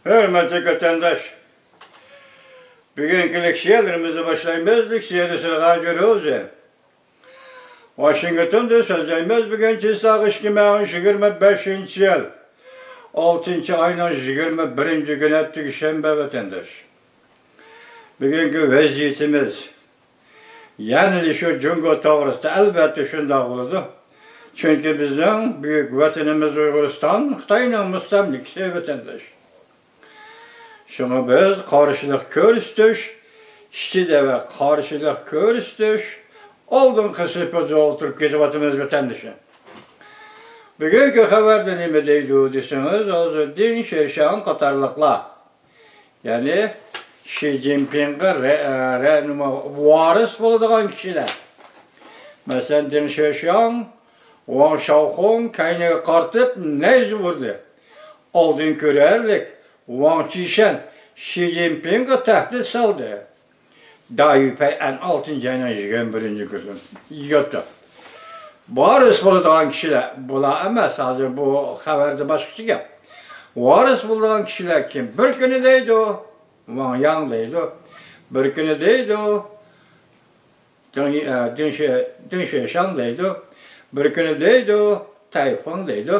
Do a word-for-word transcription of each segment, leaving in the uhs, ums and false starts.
ھۆرمەتلىك ۋەتەنداش، بۈگۈنكى لېكسىيەلىرىمىزنى باشلايمىز. لېكسىيەدە سىلىغا جۆرۈزى. ۋاشىنگتوندىن سۆزلەيمىز. بۈگۈن چىسلاغ ئىككى مىڭ يىگىرمە بەشىنچى يىل، ئالتىنچى ئاينىڭ يىگىرمە بىرىنچى كۈنى، ھەپتىگە شەنبە، ۋەتەنداش. بۈگۈنكى ۋەزىيىتىمىز يەنىلا شۇ جۇڭگو توغرىسىدا، ئەلۋەتتە، شۇنداق بولىدۇ. چۈنكى بىزنىڭ بۈيۈك ۋەتىنىمىز ئۇيغۇرىستان خىتاينىڭ مۇستەملىكىسى، ۋەتەنداش. شۇڭا بىز قارشىلىق كۆرسىتىش ئىچىدە ۋە قارشىلىق كۆرسىتىش ئالدىنقى سېپىدا ئولتۇرۇپ كېتىۋاتىمىز، ۋەتەندىشىم. بۈگۈنكى خەۋەردە نېمە دەيدۇ دېسىڭىز، ھازىر دېڭ شېشياڭ قاتارلىقلار، يەنى شى جىنپىڭغا رە-، رەھنۇما، ۋارىس بولىدىغان كىشىلەر، مەسىلەن، دېڭ شېشياڭ، ۋاڭ شاۋخۇڭ كەينىگە قارىتىپ نەيزە ئۇردى. ئالدىن كۆرەرلىك ۋاڭ چىشەن شى جىنپىڭغا تەھدىت سالدى. دايۈپەي ئەن ئالتىنچى ئاينىڭ يىگىرمە بىرىنچى كۈنى يىگىتى. ۋارىس بولىدىغان كىشىلەر بۇلار ئەمەس، ھازىر بۇ خەۋەردە باشقىچە گەپ. ۋارىس بولىدىغان كىشىلەر كىم؟ بىر كۈنى دەيدۇ، ۋاڭ ياڭ دەيدۇ. بىر كۈنى دەيدۇ، دېڭ، ئە، دېڭ شې-، دېڭ شېشياڭ دەيدۇ. بىر كۈنى دەيدۇ، تەيفېڭ دەيدۇ.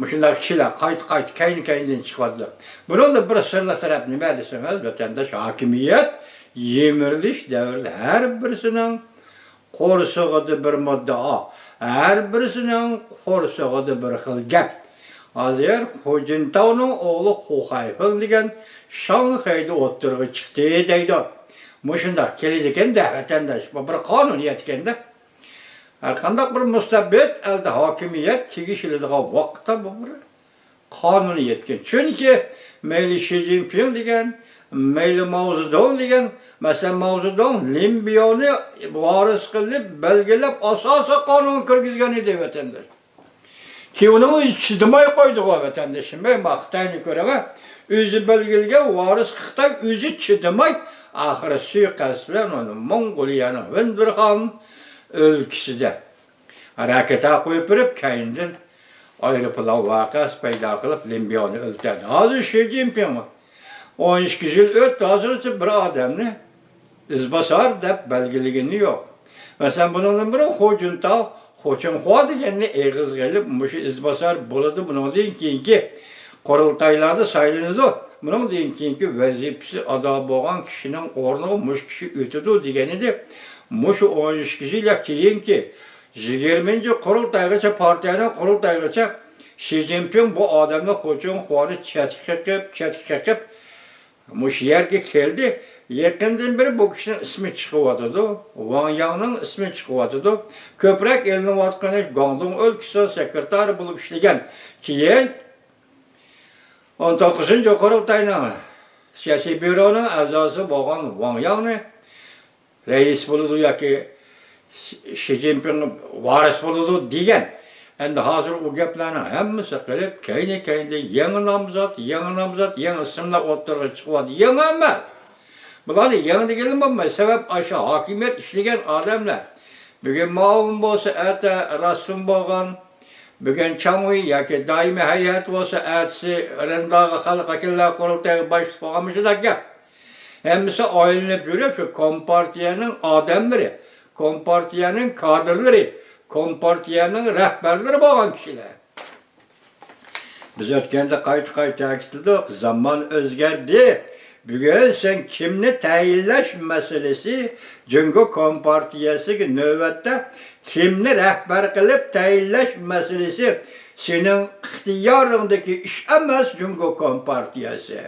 مۇشۇنداق كىشىلەر قايتا-قايتا كەينى-كەينىدىن چىقىۋاتىدۇ. بۇنىڭدا بىر سىرلىق تەرەپ نېمە دېسىڭىز، ۋەتەنداش، ھاكىمىيەت يىمىرىلىش دەۋرىدە ھەر بىرسىنىڭ قورسىقىدا بىر مۇددىئا، ھەر بىرسىنىڭ قورسىقىدا بىر خىل گەپ. ھازىر خۇ جىنتاۋنىڭ ئوغلى خۇ خەيفېڭ دېگەن شاڭخەيدە ئوتتۇرىغا چىقتى دەيدۇ. مۇشۇنداق كېلىدىكەن-دە، ۋەتەنداش، بۇ بىر قانۇنىيەتكەن-دە. ھەرقانداق بىر مۇستەبىت ئەلدە ھاكىمىيەت تېگىشىلىدىغان ۋاقىتتا بۇ بىر قانۇنىيەتكەن. چۈنكى مەيلى شى جىنپىڭ دېگەن، مەيلى ماۋزېدۇڭ دېگەن، مەسىلەن، ماۋزېدۇڭ لىن بياۋنى ۋارىس قىلىپ بەلگىلەپ، ئاساسىي قانۇنغا كىرگۈزگەن ئىدى، ۋەتەنداش. كېيىن ئۇنىڭ ئۆزى چىدىماي قويدىغۇ، ۋەتەندىشىم، ئەي، ما خىتاينى كۆرۈڭە. ئۆزى بەلگىلىگەن ۋارىس خىتاي ئۆزى چىدىماي، ئاخىرى سۇيىقەست بىلەن ئۇنى موڭغۇلىيەنىڭ ۋېندېرخان ئۆلكىسىدە راكېتا قويۇپ بېرىپ، كەينىدىن ئايروپىلان ۋەقەسى پەيدا قىلىپ، لىن بياۋنى ئۆلتۈردى. ھازىر شى جىنپىڭ ئون ئىككى يىل ئۆتتى، ھازىرغىچە بىر ئادەمنى ئىزباسار دەپ بەلگىلىگىنى يوق. مەسىلەن، بۇنىڭدىن بۇرۇن خۇ جىنتاۋ، خۇ چىڭخۇا دېگەننى ئېغىزغا ئېلىپ، مۇشۇ ئىزباسار بولىدۇ، بۇنىڭدىن كېيىنكى قۇرۇلتايلاردا سايلىنىدۇ. بۇنىڭدىن كېيىنكى ۋەزىپىسى ئادا بولغان كىشىنىڭ ئورنىغا مۇشۇ كىشى ئۆتىدۇ دېگەن ئىدى. مۇشۇ ئون ئىككى يىل يا كېيىنكى يىگىرمىنچى قۇرۇلتايغىچە، پارتىيەنىڭ قۇرۇلتايغىچە شى جىنپىڭ بۇ ئادەمنى، خۇ چىڭخۇانى چەتكە قېقىپ، چەتكە قېقىپ، مۇشۇ يەرگە كەلدى. يېقىندىن بېرى بۇ كىشىنىڭ ئىسمى چىقىۋاتىدۇ، ۋاڭ ياڭنىڭ ئىسمى چىقىۋاتىدۇ. كۆپرەك ئېلىنىۋاتقىنى گۇاڭدۇڭ ئۆلكىسىنىڭ سېكرېتارى بولۇپ ئىشلىگەن. كېيىن ئون توققۇزىنچى قۇرۇلتاينىڭ سىياسىي بيۇرونىڭ ئەزاسى بولغان ۋاڭ ياڭنى رەئىس بولىدۇ ياكى شى جىنپىڭ ۋارىس بولىدۇ دېگەن. ئەمدى ھازىر ئۇ گەپلەرنىڭ ھەممىسى قېلىپ، كەينى-كەينىدە يېڭى نامزات، يېڭى نامزات، يېڭى ئىسىملار ئوتتۇرىغا چىقىۋاتىدۇ. يېڭى ئەمەس. بۇلارنى يېڭى دېگىلى بولمايدۇ. سەۋەب ئاشۇ ھاكىمىيەت ئىشلىگەن ئادەملەر. بۈگۈن ماۋۇمۇ بولسا، ئەتە راسسىمۇ بولغان. بۈگۈن چاڭ ۋېي ياكى دائىمىي ھەيئەت بولسا، ئەتىسى رېنداغا خەلق ۋەكىللەر قۇرۇلتىيىغا باشلىق بولغان، مۇشۇنداق گەپ. ھەممىسى ئايلىنىپ يۈرۈپ، شۇ كومپارتىيەنىڭ ئادەملىرى، كومپارتىيەنىڭ كادىرلىرى، كومپارتىيەنىڭ رەھبەرلىرى بولغان كىشىلەر. بىز ئۆتكەندە قايتا-قايتا تەكىتلىدۇق، زامان ئۆزگەردى. بۈگۈن سەن كىمنى تەيىنلەش مەسىلىسى، جۇڭگو كومپارتىيەسىگە نۆۋەتتە كىمنى رەھبەر قىلىپ تەيىنلەش مەسىلىسى سېنىڭ ئىختىيارىڭدىكى ئىش ئەمەس، جۇڭگو كومپارتىيەسى.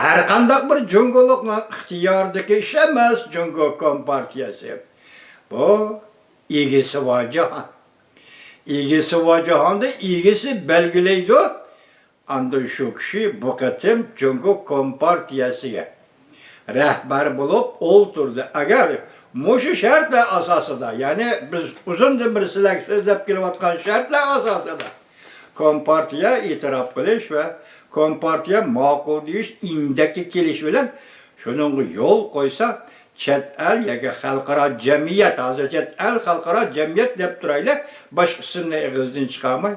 ھەرقانداق بىر جۇڭگولۇقنىڭ ئىختىيارىدىكى ئىش ئەمەس، جۇڭگو كومپارتىيەسى. بۇ ئىگىسى بار جاھان. ئىگىسى بار جاھاندا ئىگىسى بەلگىلەيدۇ. ئاندىن شۇ كىشى بۇ قېتىم جۇڭگو كومپارتىيەسىگە رەھبەر بولۇپ ئولتۇردى. ئەگەر مۇشۇ شەرتلەر ئاساسىدا، يەنى بىز ئۇزۇندىن بېرى سىلەرگە سۆزلەپ كېلىۋاتقان شەرتلەر ئاساسىدا، كومپارتىيە ئېتىراپ قىلىش ۋە كومپارتىيە ماقۇل دېيىش ئىندەككە كېلىش بىلەن شۇنىڭغا يول قويسا، چەت ئەل ياكى خەلقئارا جەمئىيەت، ھازىر چەت ئەل، خەلقئارا جەمئىيەت دەپ تۇرايلى، باشقا ئىسىمنى ئېغىزدىن چىقارماي،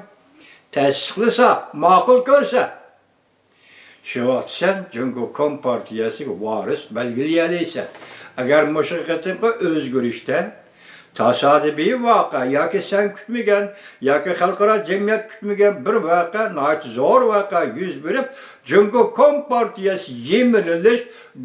تەستىقلىسا، ماقۇل كۆرسە، شۇ ۋاقىت سەن جۇڭگو كومپارتىيەسىگە ۋارىس بەلگىلىيەلەيسەن. ئەگەر مۇشۇ قېتىمقى ئۆزگىرىشتە تاسادىپىي ۋەقە ياكى سەن كۈتمىگەن ياكى خەلقئارا جەمئىيەت كۈتمىگەن بىر ۋەقە، ناھايىتى زور ۋەقە يۈز بېرىپ، جۇڭگو كومپارتىيەسى يىمىرىلىش،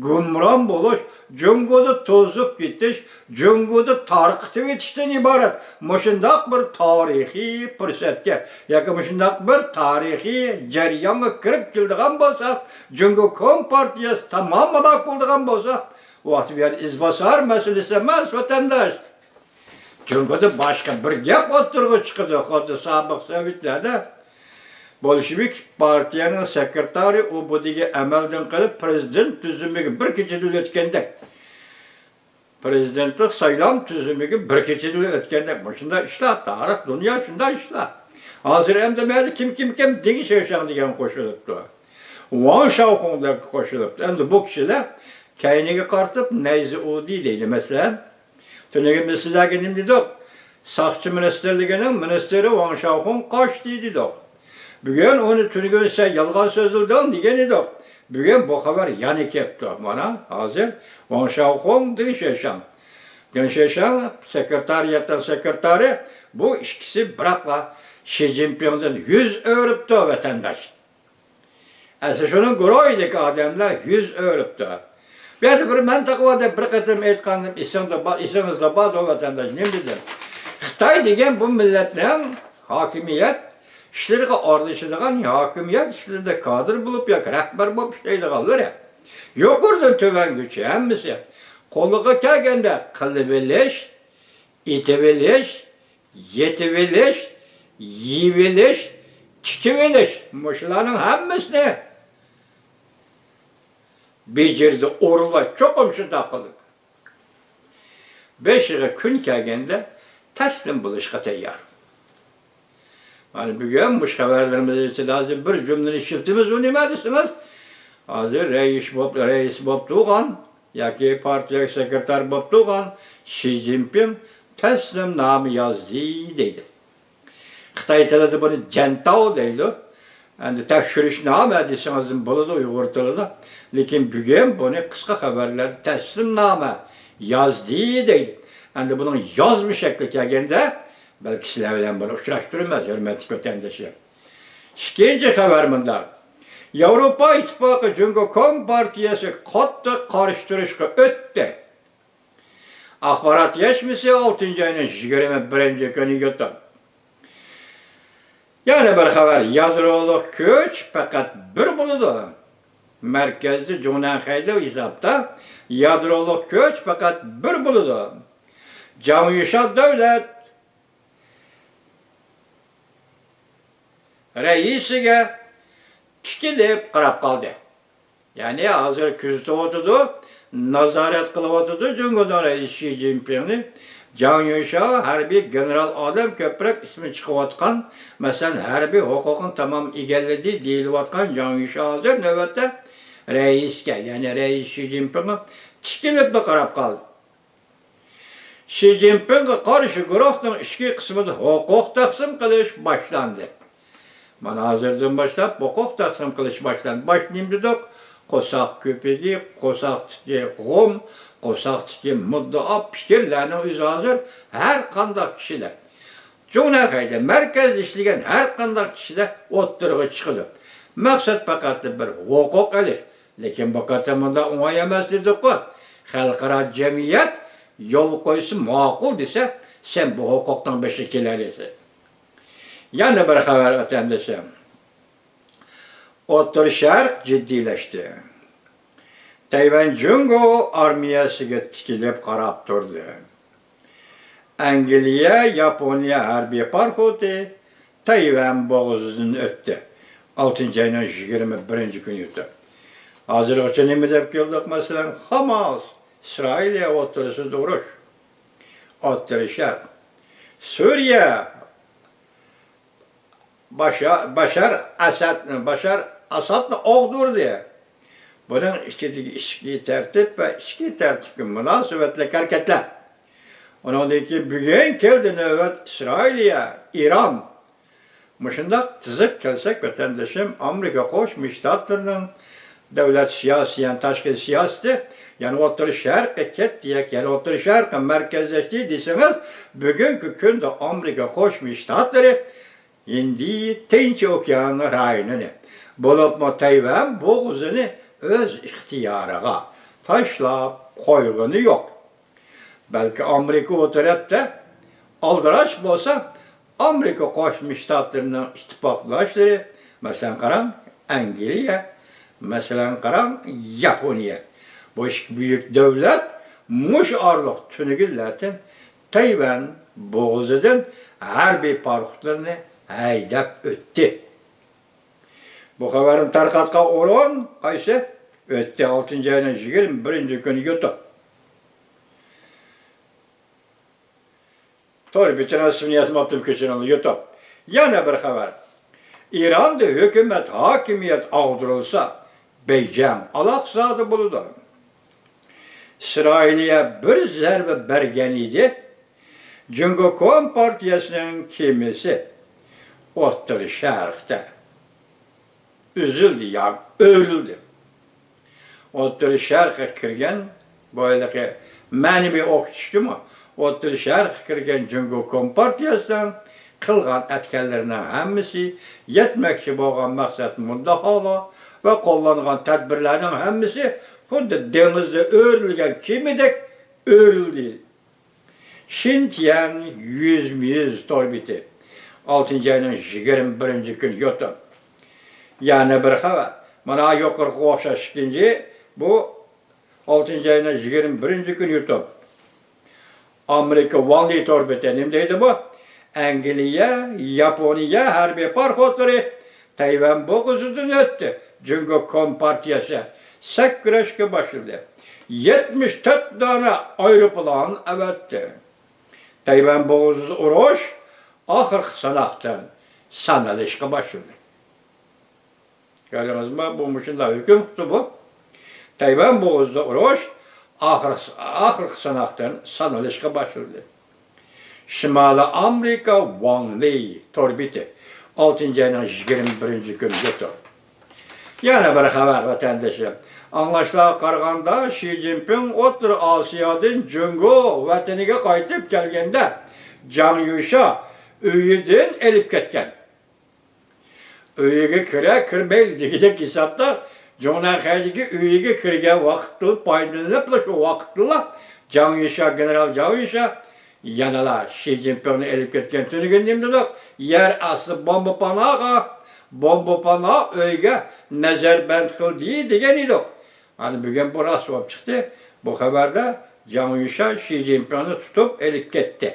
گۇمران بولۇش، جۇڭگودا توزۇپ كېتىش، جۇڭگودا تارقىتىۋېتىشتىن ئىبارەت مۇشۇنداق بىر تارىخىي پۇرسەتكە ياكى مۇشۇنداق بىر تارىخىي جەريانغا كىرىپ كېلىدىغان بولسا، جۇڭگو كومپارتىيەسى تامام ھالاك بولىدىغان بولسا، ئۇ ۋاقىت بۇ يەردە ئىزباسار مەسىلىسى ئەمەس، ۋەتەنداش. جۇڭگودا باشقا بىر گەپ ئوتتۇرىغا چىقىدۇ، خۇددى سابىق سوۋېتلەردە بولشېۋىك پارتىيەنىڭ سېكرېتارى ئوبىدىگە ئەمەلدىن قېلىپ، پىرېزىدېنت تۈزۈمىگە بىر كېچىدىلا ئۆتكەندەك. پىرېزىدېنتلىق سايلام تۈزۈمىگە بىر كېچىدىلا ئۆتكەندەك. مۇشۇنداق ئىشلار، تارىخ، دۇنيا شۇنداق ئىشلار. ھازىر ئەمدى مەيلى كىم، كىم، كىم، دېڭ شىشاڭ دېگەن قوشۇلۇپتۇ. ۋاڭ شاۋخۇڭ دەپ قوشۇلۇپتۇ. ئەمدى بۇ كىشىلەر كەينىگە قارىتىپ نەيزە ئۇردى دەيدۇ. مەسىلەن، تۈنۈگۈن بىز سىلەرگە نېمە دېدۇق؟ ساقچى مىنىستىرلىكىنىڭ مىنىستىرى ۋاڭ شاۋخۇڭ قاچتى دېدۇق. بۈگۈن ئۇنى تۈنۈگۈن سەن يالغان سۆزلىدىڭ دېگەن ئىدۇق. بۈگۈن بۇ خەۋەر يەنە كەپتۇ. مانا، ھازىر ۋاڭ شاۋخۇڭ، دېڭ شىشاڭ. دېڭ شىشاڭ سېكرېتارىيەتنىڭ سېكرېتارى، بۇ ئىككىسى بىراقلا شى جىنپىڭدىن يۈز ئۆرۈپتۇ، ۋەتەنداش. ئەسلى شۇنىڭ گۇرۇھىدىكى ئادەملەر يۈز ئۆرۈپتۇ. بۇ يەردە بىر مەنتىقە بار دەپ بىر قېتىم ئېيتقانىم ئېسىڭدە بار، ئېسىڭىزدە باردۇ، ۋەتەنداش، نېمە دېدىم؟ خىتاي دېگەن بۇ مىللەتنىڭ ھاكىمىيەت ئىشلىرىغا ئارىلىشىدىغان، ھاكىمىيەت ئىشلىرىدا كادىر بولۇپ ياكى رەھبەر بولۇپ ئىشلەيدىغانلىرى. يۇقىرىدىن تۆۋەنگىچە ھەممىسى. قولىغا كەلگەندە قىلىۋېلىش، ئېتىۋېلىش، يېتىۋېلىش، يېيىۋېلىش، چېچىۋېلىش، مۇشۇلارنىڭ ھەممىسىنى بېجىرىدۇ، ئورۇنلاش چوقۇم شۇنداق قىلىدۇ. بېشىغا كۈن كەلگەندە تەسلىم بولۇشقا تەييار. مانا بۈگۈن مۇشۇ خەۋەرلىرىمىز ئىچىدە ھازىر بىر جۈملىنى ئىشلىتىمىز، ئۇ نېمە دېسىڭىز، ھازىر رەئىس بولۇپ، رەئىس بولۇپ تۇرغان ياكى پارتىيە سېكرېتارى بولۇپ تۇرغان شى جىنپىڭ تەسلىمنامە يازدى دەيدۇ. خىتاي تىلىدا بۇنى جەنتاۋ دەيدۇ. ئەمدى تەكشۈرۈشنامە دېسىڭىزمۇ بولىدۇ ئۇيغۇر تىلىدا. لېكىن بۈگۈن بۇنى قىسقا خەۋەرلەردە تەسلىمنامە يازدى دەيدۇ. ئەمدى بۇنىڭ يازما شەكلى كەلگەندە، بەلكى سىلەر بىلەن بۇنى ئۇچراشتۇرىمىز، ھۆرمەتلىك ۋەتەندىشىم. ئىككىنچى خەۋەر مۇنداق. ياۋروپا ئىتتىپاقى جۇڭگو كومپارتىيەسىگە قاتتىق قارشى تۇرۇشقا ئۆتتى. ئاخبارات يەشمىسى ئالتىنچى ئاينىڭ يىگىرمە بىرىنچى كۈنى يۇتۇپ. يەنە بىر خەۋەر، يادرولۇق كۈچ پەقەت بىر بولىدۇ. مەركەزدە جۇڭنەنخەيدە ھېسابتا يادرولۇق كۈچ پەقەت بىر بولىدۇ. جاڭ يۈشا دۆلەت رەئىسىگە تىكىلىپ قاراپ قالدى. يەنى ھازىر كۆزىتىۋاتىدۇ، نازارەت قىلىۋاتىدۇ جۇڭگونىڭ رەئىسى شى جىنپىڭنى. جاڭ يۈشا ھەربىي گېنېرال ئادەم كۆپرەك ئىسمى چىقىۋاتقان، مەسىلەن، ھەربىي ھوقۇقنى تامام ئىگىلىدى دېيىلىۋاتقان جاڭ يۈشا ھازىر نۆۋەتتە رەئىسكە، يەنى رەئىس شى جىنپىڭغا تىكىلىپلا قاراپ قالدى. شى جىنپىڭغا قارشى گۇرۇھنىڭ ئىچكى قىسمىدا ھوقۇق تەقسىم قىلىش باشلاندى. مانا ھازىردىن باشلاپ ھوقۇق تەقسىم قىلىش باشلاندى. باشتا نېمە دېدۇق؟ قورساق كۆپۈكى، قورساقتىكى غۇم، قورساقتىكى مۇددىئا پىكىرلەرنىڭ ئۆزى ھازىر ھەر قانداق كىشىلەر، جۇڭنەنخەيدە مەركەزدە ئىشلىگەن ھەر قانداق كىشىلەر ئوتتۇرىغا چىقىدۇ. مەقسەت پەقەت بىر ھوقۇق ئېلىش. لېكىن بۇ قېتىم بۇنداق ئوڭاي ئەمەس دېدۇققۇ. خەلقئارا جەمئىيەت يول قويسا ماقۇل دېسە، سەن بۇ ھوقۇقنىڭ بېشىغا كېلەلەيسەن. يەنە بىر خەۋەر، ۋەتەندىشىم. ئوتتۇرا شەرق جىددىيلەشتى. تەيۋەن جۇڭگو ئارمىيەسىگە تىكىلىپ قاراپ تۇردى. ئەنگلىيە، ياپونىيە ھەربىي پاراخوتى تەيۋەن بوغۇزىدىن ئۆتتى. ئالتىنچى ئاينىڭ يىگىرمە بىرىنچى كۈنى ئۆتتى. ھازىرغىچە نېمە دەپ كەلدۇق؟ مەسىلەن، خاماس، ئىسرائىلىيە ئوتتۇرىسىدا ئۇرۇش. ئوتتۇرا شەرق. سۈرىيە، باشا-، باشار ئەسەد، باشار ئاسادنى ئاغدۇردى. بۇنىڭ ئىچىدىكى ئىچكى تەرتىپ ۋە ئىچكى تەرتىپكە مۇناسىۋەتلىك ھەرىكەتلەر. ئۇنىڭدىن كېيىن بۈگۈن كەلدى نۆۋەت ئىسرائىلىيە، ئىران. مۇشۇنداق تىزىپ كەلسەك، ۋەتەندىشىم، ئامېرىكا قوشما شتاتلىرىنىڭ دۆلەت سىياسىي، يەنى تاشقى سىياسىتى، يەنى ئوتتۇرا شەرققە كەتتى ياكى يەنە ئوتتۇرا شەرققە مەركەزلەشتى دېسىڭىز، بۈگۈنكى كۈندە ئامېرىكا قوشما شتاتلىرى ھىندىي تىنچ ئوكيان رايونىنى، بولۇپمۇ تەيۋەن بوغۇزىنى ئۆز ئىختىيارىغا تاشلاپ قويغىنى يوق. بەلكى ئامېرىكا ئۇ تەرەپتە ئالدىراش بولسا، ئامېرىكا قوشما شتاتلىرىنىڭ ئىتتىپاقداشلىرى، مەسىلەن، قاراڭ، ئەنگلىيە، مەسىلەن، قاراڭ، ياپونىيە. بۇ ئىككى بۈيۈك دۆلەت مۇشۇ ئارىلىق تۈنۈگۈنلەردىن تەيۋەن بوغۇزىدىن ھەربىي پاراخوتلىرىنى ھەيدەپ ئۆتتى. بۇ خەۋەرنى تارقاتقان ئورۇن قايسى؟ ئۆتتى، ئالتىنچى ئاينىڭ يىگىرمە بىرىنچى كۈنى يوتۇپ. تور بېتىنىڭ ئىسمىنى يازماپتىم، كەچۈرۈڭلار، يوتۇپ. يەنە بىر خەۋەر. ئىراندا ھۆكۈمەت، ھاكىمىيەت ئاغدۇرۇلسا، بېيجىڭ ئالاقزادە بولىدۇ. ئىسرائىلىيە بىر زەربە بەرگەن ئىدى. جۇڭگو كومپارتىيەسىنىڭ كېمىسى ئوتتۇرا شەرقتە ئۈزۈلدى ياكى ئۆرۈلدى. ئوتتۇرا شەرققە كىرگەن، بۇ ھېلىقى مەنىۋى ئوخشىتىشتىمۇ، ئوتتۇرا شەرققە كىرگەن جۇڭگو كومپارتىيەسىنىڭ قىلغان ئەتكەنلىرىنىڭ ھەممىسى، يەتمەكچى بولغان مەقسەت مۇددىئالار ۋە قوللانغان تەدبىرلەرنىڭ ھەممىسى خۇددى دېڭىزدا ئۆرۈلگەن كېمىدەك ئۆرۈلدى. شىنتيەن يۈزمۇ يۈز تور بېتى. ئالتىنچى ئاينىڭ يىگىرمە بىرىنچى كۈنى يوتۇپ. يەنە بىر خەۋەر. مانا يۇقىرىقىغا ئوخشاش ئىككىنچى، بۇ ئالتىنچى ئاينىڭ يىگىرمە بىرىنچى كۈنى يوتۇپ. ئامېرىكا ۋاڭ لى تور بېتى نېمە دەيدۇ بۇ؟ ئەنگلىيە، ياپونىيە ھەربىي پاراخوتلىرى تەيۋەن بوغۇزىدىن ئۆتتى. جۇڭگو كومپارتىيەسى سەكرەشكە باشلىدى. يەتمىش تۆت دانە ئايروپىلان ئەۋەتتى. تەيۋەن بوغۇزىدا ئۇرۇش ئاخىرقى ساناقتىن سانىلىشقا باشلىدى. كۆردىڭىزمۇ؟ بۇ مۇشۇنداق ھۆكۈم قىپتۇ بۇ. تەيۋەن بوغۇزىدا ئۇرۇش ئاخىر-، ئاخىرقى ساناقتىن سانىلىشقا باشلىدى. شىمالىي ئامېرىكا ۋاڭ لى تور بېتى، ئالتىنچى ئاينىڭ يىگىرمە بىرىنچى كۈنى يوتۇپ. يەنە بىر خەۋەر، ۋەتەندىشىم. ئاڭلاشلارغا قارىغاندا، شى جىنپىڭ ئوتتۇرا ئاسىيادىن جۇڭگو ۋەتىنىگە قايتىپ كەلگەندە، جاڭ يۈشا ئۆيىدىن ئېلىپ كەتكەن. ئۆيىگە كىرە كىرمەيلى دېگۈدەك ھېسابتا، جۇڭنەنخەيدىكى ئۆيىگە كىرگەن ۋاقىتتىلا پايدىلىنىپلا، شۇ ۋاقىتتىلا جاڭ يۈشا، گېنېرال جاڭ يۈشا يەنىلا شى جىنپىڭنى ئېلىپ كەتكەن تۈنۈگۈن نېمە دېدۇق؟ يەر ئاستى بومبا پاناھغا، بومبا پاناھ ئۆيگە نەزەربەند قىلدى دېگەن ئىدۇق. ئەنە بۈگۈن بۇ راست بولۇپ چىقتى. بۇ خەۋەردە جاڭ يۈشا شى جىنپىڭنى تۇتۇپ ئېلىپ كەتتى.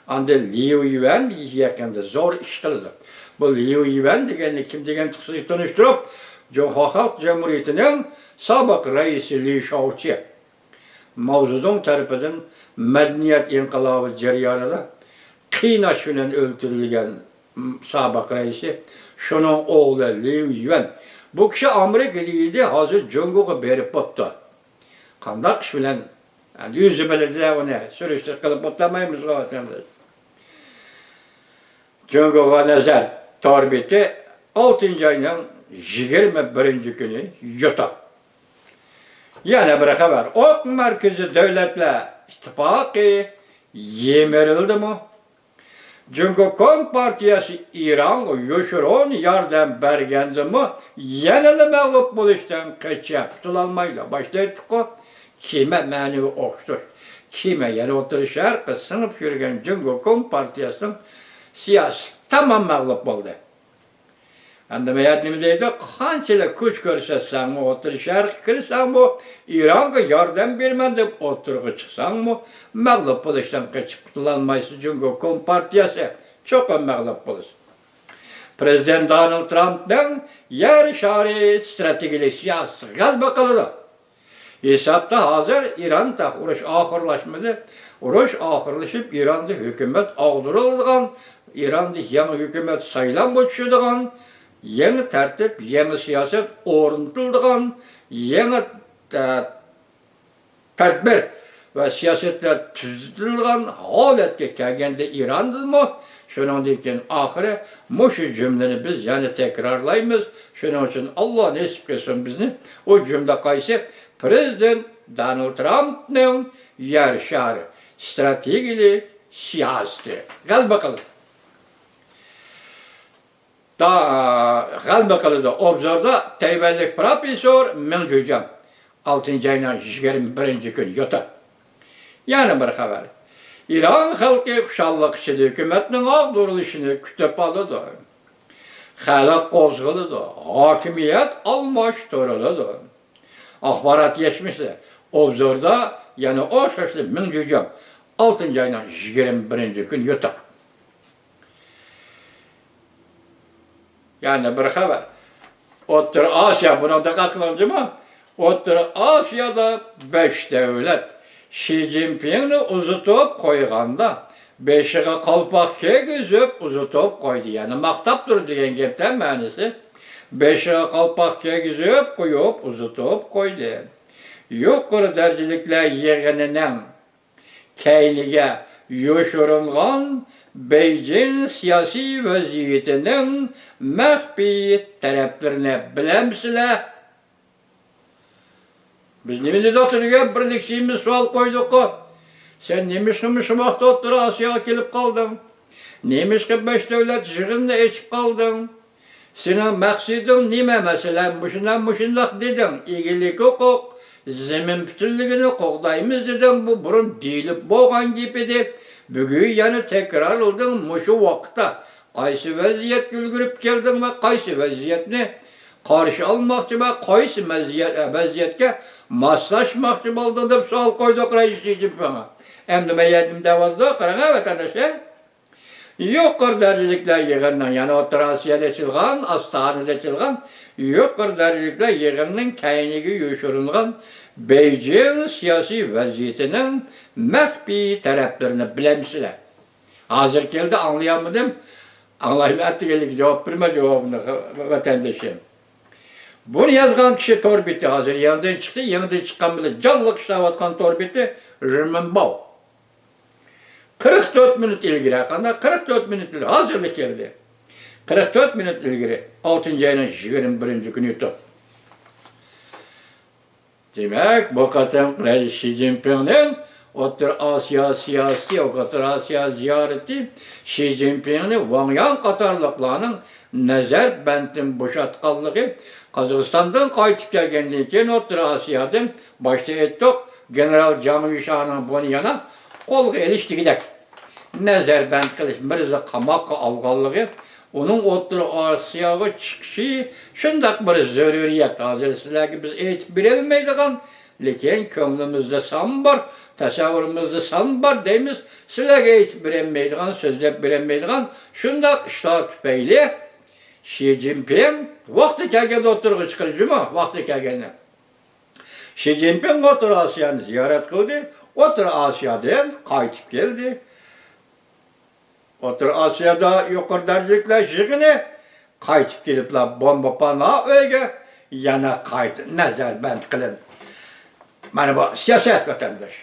ئاندىن ليۇ يۈەن يېقىندا زور ئىش قىلىدۇ. بۇ ليۇ يۈەن دېگەننى كىم دېگەن سىزگە تونۇشتۇرۇپ، جۇڭخۇا خەلق جۇمھۇرىيىتىنىڭ سابىق رەئىسى لى شياۋچى، ماۋزېدۇڭ تەرىپىدىن مەدەنىيەت ئىنقىلابى جەريانىدا قىيناش بىلەن ئۆلتۈرۈلگەن سابىق رەئىسى، شۇنىڭ ئوغلى ليۇ يۈەن. بۇ كىشى ئامېرىكىدا ئىدى، ھازىر جۇڭگوغا بېرىپ بوپتۇ. قانداق ئىش بىلەن؟ ئەمدى ئۆزى بىلىدۇ، ئۇنى سۈرۈشتە قىلىپ ئولتۇرمايمىزغۇ، ۋەتەنداش. جۇڭگوغا نەزەر تور بېتى، ئالتىنچى ئاينىڭ يىگىرمە بىرىنچى كۈنى يوتۇپ. يەنە بىر خەۋەر. ئوق مەركىزى دۆلەتلەر ئىتتىپاقى يىمىرىلدىمۇ؟ جۇڭگو كومپارتىيەسى ئىرانغا يوشۇرۇن ياردەم بەرگەندىمۇ يەنىلا مەغلۇپ بولۇشتىن قېچىپ قۇتۇلالمايدۇ. باشتا ئېيتتۇققۇ، كېمە مەنىۋى ئوخشىتىش. كېمە، يەنى ئوتتۇرا شەرققە سىڭىپ يۈرگەن جۇڭگو كومپارتىيەسىنىڭ سىياسىتى تامام مەغلۇپ بولدى. ئەمدى مەيەت نېمە دەيدۇ؟ قانچىلىك كۈچ كۆرسەتسەڭمۇ، ئوتتۇرا شەرققە كىرسەڭمۇ، ئىرانغا ياردەم بېرىمەن دەپ ئوتتۇرىغا چىقساڭمۇ، مەغلۇپ بولۇشتىن قېچىپ قۇتۇلالمايسىز. جۇڭگو كومپارتىيەسى چوقۇم مەغلۇپ بولىسىز. پىرېزىدېنت دونالد ترامپنىڭ يەر شارى ئىستراتېگىيەلىك سىياسىتىگە غەلىبە قىلىدۇ. ھېسابتا ھازىر ئىران تېخى ئۇرۇش ئاخىرلاشمىدى. ئۇرۇش ئاخىرلىشىپ، ئىراندا ھۆكۈمەت ئاغدۇرۇلىدىغان، ئىراندا يېڭى ھۆكۈمەت سايلامغا چۈشىدىغان، يېڭى تەرتىپ، يېڭى سىياسەت ئورنىتىلىدىغان، يېڭى، ئە، تەدبىر ۋە سىياسەتلەر تۈزىتىلىدىغان ھالەتكە كەلگەندە، ئىراندىمۇ شۇنىڭدىن كېيىن ئاخىرى مۇشۇ جۈملىنى بىز يەنە تەكرارلايمىز. شۇنىڭ ئۈچۈن ئاللا نېسىپ قىلسۇن بىزنى. ئۇ جۈملە قايسى؟ پرېزىدېنت دونالد ترامپنىڭ يەر شارى ئىستراتېگىيەلىك سىياسىتى. غەلىبە قىلدى. دا-، غەلىبە قىلىدۇ. ئوبزوردا تەيۋەنلىك پروفېسسور مېڭ جۈجياڭ. ئالتىنچى ئاينىڭ يىگىرمە بىرىنچى كۈنى يوتۇن. يەنە بىر خەۋەر. ئىران خەلقى خۇشاللىق ئىچىدە ھۆكۈمەتنىڭ ئاغدۇرۇلۇشىنى كۈتۈپ ئالىدۇ. خەلق قوزغىلىدۇ. ھاكىمىيەت ئالماشتۇرۇلىدۇ. ئاخبارات يەتمىشى. ئوبزوردا يەنە ئوخشاشلا مېڭ جۈجياڭ. ئالتىنچى ئاينىڭ يىگىرمە بىرىنچى كۈنى يوتۇن. يەنە بىر خەۋەر. ئوتتۇرا ئاسىيا، بۇنىڭغا دىققەت قىلىڭ جۇمۇ. ئوتتۇرا ئاسىيادا بەش دۆلەت شى جىنپىڭنى ئۇزىتىپ قويغاندا، بېشىغا قالپاق كىيگۈزۈپ ئۇزىتىپ قويدى. يەنى ماختاپ تۇر دېگەن گەپتە مەنىسى. بېشىغا قالپاق كىيگۈزۈپ قويۇپ ئۇزىتىپ قويدى. يۇقىرى دەرىجىلىكلەر يىغىنىنىڭ كەينىگە يوشۇرۇنغان بېيجىڭ سىياسىي ۋەزىيىتىنىڭ مەخپىي تەرەپلىرىنى بىلەمسىلەر؟ بىز نېمە دېدۇق تۈنۈگۈن؟ بىرلىكسىمىز سوئال قويدۇققۇ. سەن نېمىشقا مۇشۇ ۋاقىتتا ئوتتۇرا ئاسىياغا كېلىپ قالدىڭ؟ نېمىشقا بەش دۆلەت يىغىنىنى ئېچىپ قالدىڭ؟ سېنىڭ مەقسىتىڭ نېمە؟ مەسىلەن، مۇشۇنداق، مۇشۇنداق دېدىڭ، ئىگىلىك ھوقۇق، زېمىن پۈتۈنلۈكىنى قوغدايمىز دېدىڭ، بۇ بۇرۇن دېيىلىپ بولغان گەپ ئىدى. بۈگۈن يەنە تەكرارلىدىڭ، مۇشۇ ۋاقىتتا قايسى ۋەزىيەتكە ئۈلگۈرۈپ كەلدىڭ ۋە قايسى ۋەزىيەتنى قارشى ئالماقچى ۋە قايسى مەزىيەت-، ۋەزىيەتكە ماسلاشماقچى بولدۇڭ دەپ سوئال قويدۇق رەئىس شى جىنپىڭغا. ئەمدى مەن يەنە نېمە دەۋاتىدۇ، قاراڭ ۋەتەنداشلار. يۇقىرى دەرىجىلىكلەر يىغىنىنىڭ، يەنى ئوتتۇرا ئاسىيادا ئېچىلغان، ئاستانىدا ئېچىلغان يۇقىرى دەرىجىلىكلەر يىغىنىنىڭ كەينىگە يوشۇرۇنغان بېيجىڭ سىياسىي ۋەزىيىتىنىڭ مەخپىي تەرەپلىرىنى بىلەمسىلەر؟ ھازىر كەلدى، ئاڭلىيالمىدىم. ئاڭلايمەن، ئەتىگەنلىككە جاۋاب بېرىمەن، جاۋابىنى، ۋەتەندىشىم. بۇنى يازغان كىشى تور بېتى ھازىر يېڭىدىن چىقتى، يېڭىدىن چىققان بىلەن جانلىق ئىشلەۋاتقان تور بېتى رېمېنباۋ. قىرىق تۆت مىنۇت ئىلگىرى، قانداق؟ قىرىق تۆت مىنۇت ئىلگىرى، ھازىرلا كەلدى. قىرىق تۆت مىنۇت ئىلگىرى، ئالتىنچى ئاينىڭ يىگىرمە بىرىنچى كۈنى ئېيتتۇق. دېمەك، بۇ قېتىمقى رەئىس شى جىنپىڭنىڭ ئوتتۇرا ئاسىيا سىياسىتى، ئوتتۇرا ئاسىيا زىيارىتى شى جىنپىڭنى ۋاڭ يان قاتارلىقلارنىڭ نەزەربەندتىن بوشاتقانلىقى، قازاقىستاندىن قايتىپ كەلگەندىن كېيىن ئوتتۇرا ئاسىيادىن، باشتا ئېيتتۇق، گېنېرال جاڭ يۈشانىڭ بۇنى يەنە قولغا ئېلىش دېگۈدەك نەزەربەند قىلىش، مىرزا قاماققا ئالغانلىقى، ئۇنىڭ ئوتتۇرا ئاسىياغا چىقىشى شۇنداق بىر زۆرۈرىيەت. ھازىر سىلەرگە بىز ئېيتىپ بېرەلمەيدىغان، لېكىن كۆڭلىمىزدە سان بار، تەسەۋۋۇرىمىزدە سان بار دەيمىز. سىلەرگە ئېيتىپ بېرەلمەيدىغان، سۆزلەپ بېرەلمەيدىغان شۇنداق ئىشلار تۈپەيلى شى جىنپىڭ ۋاقتى كەلگەندە ئوتتۇرىغا چىقىدۇ جۇمۇ، ۋاقتى كەلگەندە. شى جىنپىڭ ئوتتۇرا ئاسىيانى زىيارەت قىلدى، ئوتتۇرا ئاسىيادىن قايتىپ كەلدى. ئوتتۇرا ئاسىيادا يۇقىرى دەرىجىلىكلەر يىغىنى، قايتىپ كېلىپلا بومبا پانا ئۆيگە يەنە قايتا نەزەربەند قىلىن. مانا بۇ سىياسەت، ۋەتەنداش.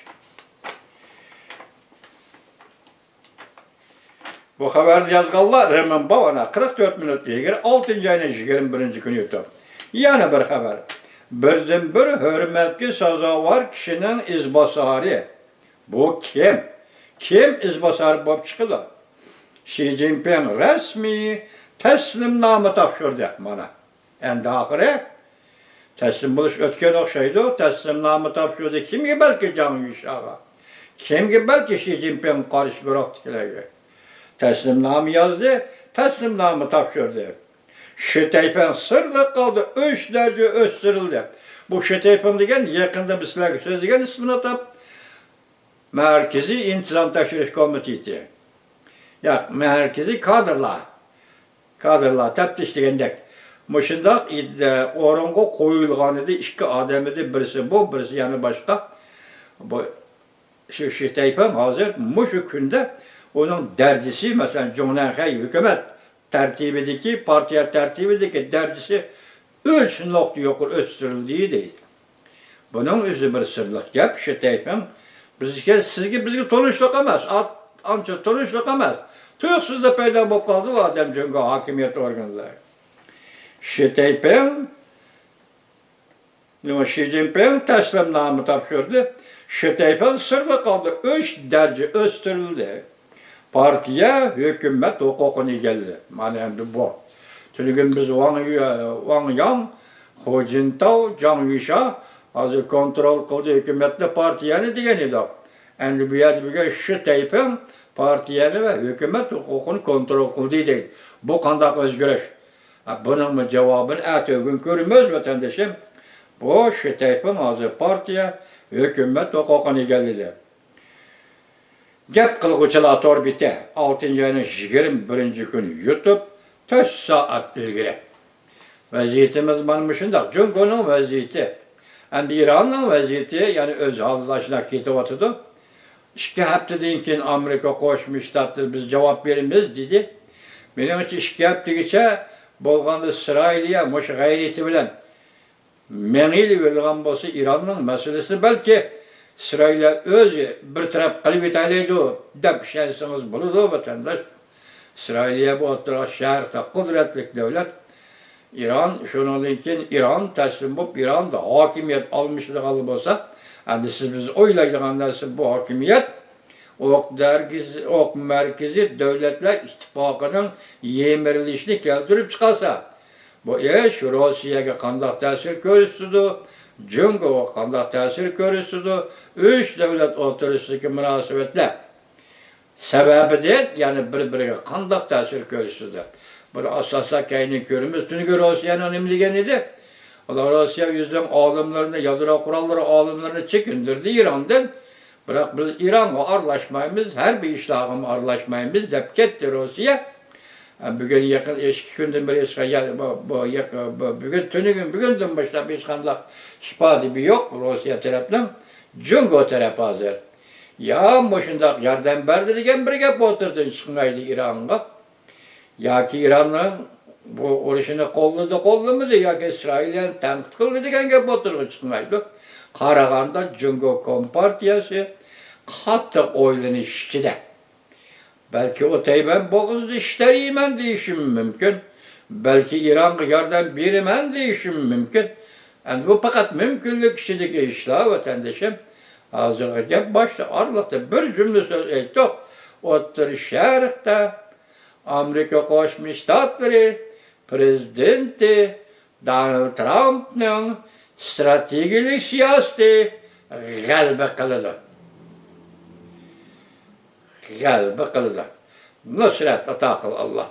بۇ خەۋەرنى يازغانلار رېمېنباۋ، ئانا، قىرىق تۆت مىنۇت ئىلگىرى، ئالتىنچى ئاينىڭ يىگىرمە بىرىنچى كۈنى ئېيتتۇق. يەنە بىر خەۋەر. بىردىنبىر ھۆرمەتكە سازاۋەر كىشىنىڭ ئىزباسارى. بۇ كىم؟ كىم ئىزباسار بولۇپ چىقىدۇ؟ شى جىنپىڭ رەسمىي تەسلىمنامە تاپشۇردى. مانا، ئەمدى ئاخىرى تەسلىم بولۇش ئۆتكەن ئوخشايدۇ. تەسلىمنامە تاپشۇردى. كىمگە؟ بەلكى جاڭ يۈشاغا. كىمگە؟ بەلكى شى جىنپىڭ قارشى گۇرۇھتىكىلەرگە. تەسلىمنامە يازدى، تەسلىمنامە تاپشۇردى. شى تەيفېڭ سىرلىق قالدى، ئۈچ دەرىجە ئۆستۈرۈلدى. بۇ شى تەيفېڭ دېگەن يېقىندا بىز سىلەرگە سۆزلىگەن ئىسمىنى ئاتاپ، مەركىزىي ئىنتىزام تەكشۈرۈش كومىتېتى. ياق، مەركىزىي كادىرلار. كادىرلار تەپتىش دېگەندەك. مۇشۇنداق ئورۇنغا قويۇلغان ئىدى، ئىككى ئادەم ئىدى، بىرسى بۇ، بىرسى يەنە باشقا. بۇ شى، شى تەيفېڭ ھازىر مۇشۇ كۈندە ئۇنىڭ دەرىجىسى، مەسىلەن، جۇڭنەنخەي ھۆكۈمەت تەرتىپىدىكى، پارتىيە تەرتىپىدىكى دەرىجىسى ئۈچ نۇقتا يۇقىرى ئۆستۈرۈلدى دەيدۇ. بۇنىڭ ئۆزى بىر سىرلىق گەپ، شى تەيفېڭ. بىزگە، سىزگە، بىزگە تونۇشلۇق ئەمەس، ئات-، ئانچە تونۇشلۇق ئەمەس. تۇيۇقسىزلا پەيدا بولۇپ قالدى بۇ ئادەم جۇڭگو ھاكىمىيەت ئورگانلىرى. شى تەيپىڭ، شى جىنپىڭ تەسلىمنامە تاپشۇردى. شى تەيپىڭ سىردا قالدى. ئۈچ دەرىجە ئۆستۈرۈلدى. پارتىيە ھۆكۈمەت ھوقۇقىنى ئىگىلىدى. مانا ئەمدى بۇ. تۈنۈگۈن بىز ۋاڭ، ۋاڭ ياڭ، خۇ جىنتاۋ، جاڭ يۈشا ھازىر كونترول قىلدى ھۆكۈمەتنى، پارتىيەنى دېگەن ئىدۇق. ئەمدى بۇ يەردە بۈگۈن شى تەيپىڭ پارتىيەنى ۋە ھۆكۈمەت ھوقۇقىنى كونترول قىلدى دەيدۇ. بۇ قانداق ئۆزگىرىش؟ ھە، بۇنىڭمۇ جاۋابىنى ئەتە ئۆگۈن كۆرىمىز، ۋەتەندىشىم. بۇ شى تەيپىڭ ھازىر پارتىيە، ھۆكۈمەت ھوقۇقىنى ئىگىلىدى. گەپ قىلغۇچىلار تور بېتى، ئالتىنچى ئاينىڭ يىگىرمە بىرىنچى كۈنى يۇتۇپ، تۆت سائەت ئىلگىرى. ۋەزىيىتىمىز مانا مۇشۇنداق. جۇڭگونىڭ ۋەزىيىتى، ئەمدى ئىراننىڭ ۋەزىيىتى يەنە ئۆز ھالىدا شۇنداق كېتىۋاتىدۇ. ئىككى ھەپتىدىن كېيىن ئامېرىكا قوشما شتاتلىرى بىز جاۋاب بېرىمىز دېدى. مېنىڭچە ئىككى ھەپتىگىچە بولغاندا ئىسرائىلىيە مۇشۇ غەيرىتى بىلەن مېڭىۋېرىدىغان بولسا ئىراننىڭ مەسىلىسىنى بەلكى ئىسرائىلىيە ئۆزى بىر تەرەپ قىلىۋېتەلەيدۇ دەپ ئىشەنسىڭىز بولىدۇ، ۋەتەنداش. ئىسرائىلىيە بۇ ئوتتۇرا شەرقتە قۇدرەتلىك دۆلەت. ئىران، شۇنىڭدىن كېيىن ئىران تەسلىم بولۇپ، ئىراندا ھاكىمىيەت ئالمىشىدىغان بولسا، ئەمدى سىز بىز ئويلايدىغان نەرسە بۇ ھاكىمىيەت ئوق دەرگىز-، ئوق مەركىزى دۆلەتلەر ئىتتىپاقىنىڭ يىمىرىلىشىنى كەلتۈرۈپ چىقارسا، بۇ ئىش روسىيەگە قانداق تەسىر كۆرسىتىدۇ، جۇڭگوغا قانداق تەسىر كۆرسىتىدۇ، ئۈچ دۆلەت ئوتتۇرىسىدىكى مۇناسىۋەتلەر سەۋەبىدىن يەنە بىر-بىرىگە قانداق تەسىر كۆرسىتىدۇ؟ بۇنى ئاساسلىق كەينىدىن كۆرىمىز. تۈنۈگۈن روسىيەنىڭ نېمە دېگەن ئىدى؟ ئۇلار روسىيە ئۆزىنىڭ ئالىملىرىنى، يادرو قوراللىرى ئالىملىرىنى چېكىندۈردى ئىراندىن. بىراق بىز ئىرانغا ئارىلاشمايمىز، ھەربىي ئىشلارغىمۇ ئارىلاشمايمىز دەپ كەتتى روسىيە. بۈگۈن يېقىن ئىككى كۈندىن بېرى ھېچقا-، يا-، بۇ، بۇ، يېق-، بۇ، بۈگۈن، تۈنۈگۈن، بۈگۈندىن باشلاپ ھېچقانداق ئىپادە يوق روسىيە تەرەپنىڭ جۇڭگو تەرەپ ھازىر. يا مۇشۇنداق ياردەم بەردى دېگەن بىر گەپ ئوتتۇرىدىن چىقمايدۇ ئىرانغا. ياكى ئىراننىڭ بۇ ئۇرۇشىنى قوللىدى، قوللىمىدى، ياكى ئىسرائىلىيەنى تەنقىد قىلدى دېگەن گەپ ئوتتۇرىغا چىقمايدۇ. قارىغاندا جۇڭگو كومپارتىيەسى قاتتىق ئويلىنىش ئىچىدە. بەلكى ئۇ تەيۋەن بوغۇزىدا ئىش تېرىيمەن دېيىشىمۇ مۇمكىن. بەلكى ئىرانغا ياردەم بېرىمەن دېيىشىمۇ مۇمكىن. ئەمدى بۇ پەقەت مۇمكىنلىك ئىچىدىكى ئىشلار، ۋەتەندىشىم. ھازىرقى گەپ باشتا ئارىلىقتا بىر جۈملە سۆز ئېيتتۇق. ئوتتۇرا شەرقتە ئامېرىكا قوشما شتاتلىرى پرېزىدېنتى دونالد ترامپنىڭ ئىستراتېگىيەلىك سىياسىتى غەلىبە قىلىدۇ. غەلىبە قىلىدۇ. نۇسرەت ئاتا قىل، ئاللا.